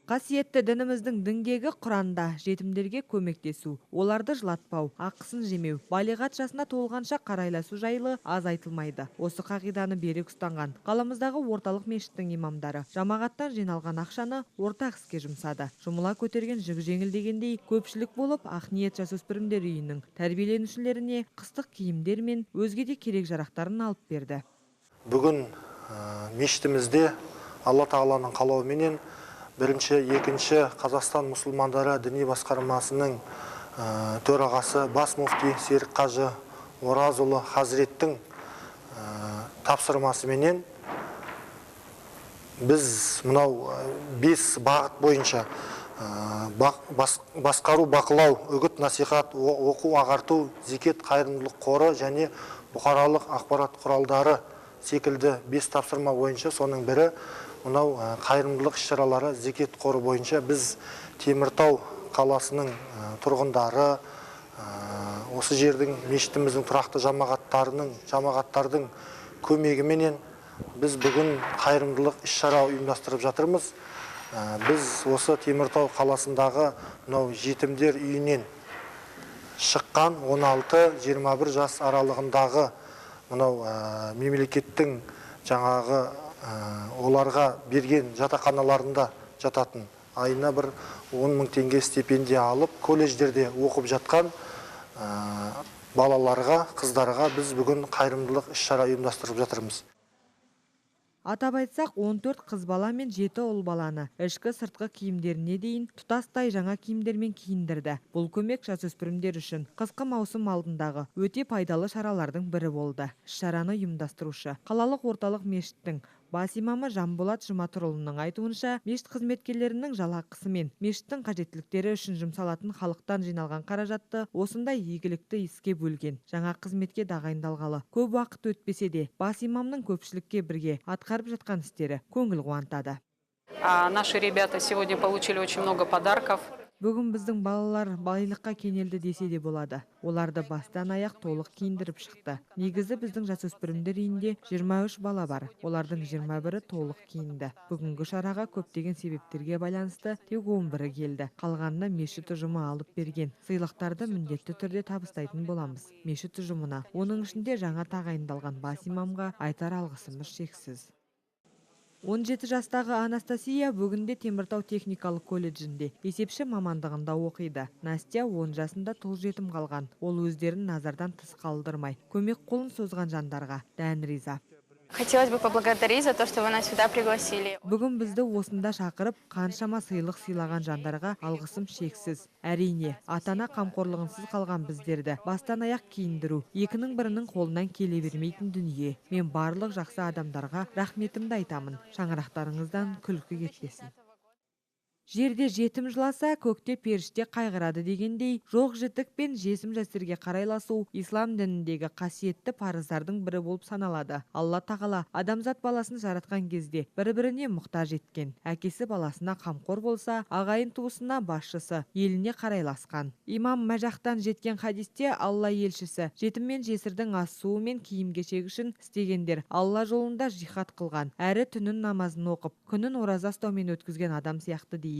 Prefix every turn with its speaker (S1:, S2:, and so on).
S1: Қасиетті дініміздің діңгегі Құранда жетімдерге көмектесу, оларды жылатпау, ақысын жемеу, балиғат жасына толғанша қарайласу жайлы аз айтылмайды. Осы қағиданы берік ұстанған қаламыздағы орталық мешіттің имамдары жамағаттан жиналған ақшаны ортақ іске жұмсады. Жұмыла көтерген жүк жеңіл дегендей, көпшілік болып Ақниет жасөспірімдер үйінің тәрбиеленушілеріне қыстық киімдер мен өзге де керек жарақтарын алып берді.
S2: Бүгін мешітімізде Алла Тағаланың қалауыменен бірінші, екінші Қазақстан мұсылмандары діни басқармасының төрағасы, бас муфти Серік қажы Оразұлы хазіреттің тапсырмасыменен біз мынау 5 бағыт бойынша басқару, бақылау, үгіт насихат, оқу ағарту, зекет қайырымдылық қоры және бұқаралық ақпарат құралдары секілді 5 тапсырма бойынша, соның бірі мынау қайырымдылық іс-шаралары, зекет қоры бойынша біз Теміртау қаласының тұрғындары, осы жердің мешітіміздің тұрақты жамағаттардың көмегіменен біз бүгін қайырымдылық іс-шара ұйымдастырып жатырмыз. Біз осы Теміртау қаласындағы мынау жетімдер үйінен шыққан 16-21 жас аралығындағы мынау мемлекеттің жаңағы оларға берген жатақханаларында жататын, айына бір 10 мың теңге стипендия алып колледждерде оқып жатқан балаларға, қыздарға біз бүгін қайырымдылық іс-шара ұйымдастырып жатырмыз.
S1: Атап айтсақ, 14 қыз бала мен 7 ұл баланы ішкі сыртқы киімдеріне дейін тұтастай жаңа киімдермен киіндірді. Бұл көмек жасөспірімдер үшін қысқы маусым алдындағы өте пайдалы шаралардың бірі болды. Іс-шараны ұйымдастырушы қалалық орталық мешіттің бас имамы Жанболат Жұматұрұлының айтуынша, мешіт қызметкерлерінің жалақысы мен мешіттің қажеттіліктері үшін жұмсалатын халықтан жиналған қаражатты осындай игілікті іске бөлген. Жаңа қызметке тағайындалғалы көп уақыт өтпесе де, бас имамның көпшілікке бірге атқарып жатқан істері көңіл қуантады.
S3: Наши ребята сегодня получили очень много подарков.
S1: Бүгін біздің балалар байлыққа кенелді десе де болады. Оларды бастан аяқ толық киіндіріп шықты. Негізі біздің жасөспірімдер үйінде 23 бала бар. Олардың 21-і толық киінді. Бүгінгі шараға көптеген себептерге байланысты тек 11-і келді. Қалғанына мешіт ұжымы алып берген. Сыйлықтарды міндетті түрде табыстайтын боламыз. Мешіт ұжымына, оның ішінде жаңа тағайындалған бас имамға айтар алғысымыз шексіз. 17 жастағы Анастасия бүгінде Теміртау техникалық колледжінде есепші мамандығында оқиды. Настя 10 жасында тұл жетім қалған. Ол өздерін назардан тыс қалдырмай, көмек қолын созған жандарға дән риза.
S4: Хотелось бы поблагодарить за то, что вы нас сюда пригласили.
S1: Бүгін бізді осында шақырып, қаншама сыйлық сыйлаған жандарға алғысым шексіз. Әрине, ата-ана қамқорлығынсыз қалған біздерді бастан аяқ киіндіру екінің бірінің қолынан келе бермейтін дүние. Мен барлық жақсы адамдарға рахметімді айтамын. Шаңырақтарыңыздан күлкі кетпесін. Жерде жетім жыласа, көкте періште қайғырады дегендей, жоқ жітік пен жесім жесірге қарайласу ислам дініндегі қасиетті парыздардың бірі болып саналады. Алла Тағала адамзат баласын жаратқан кезде бір-біріне мұқтаж еткен. Әкесі баласына қамқор болса, ағайын туысына басшысы еліне қарайласқан. Имам Мәжахтан жеткен хадисте Алла елшісі жетім мен жесірдің ас-суы мен киім-кешегі үшін істегендер Алла жолында жихад қылған, әрі түнін намазын оқып, күнін ораза ұстаумен өткізген адам сияқты дейді.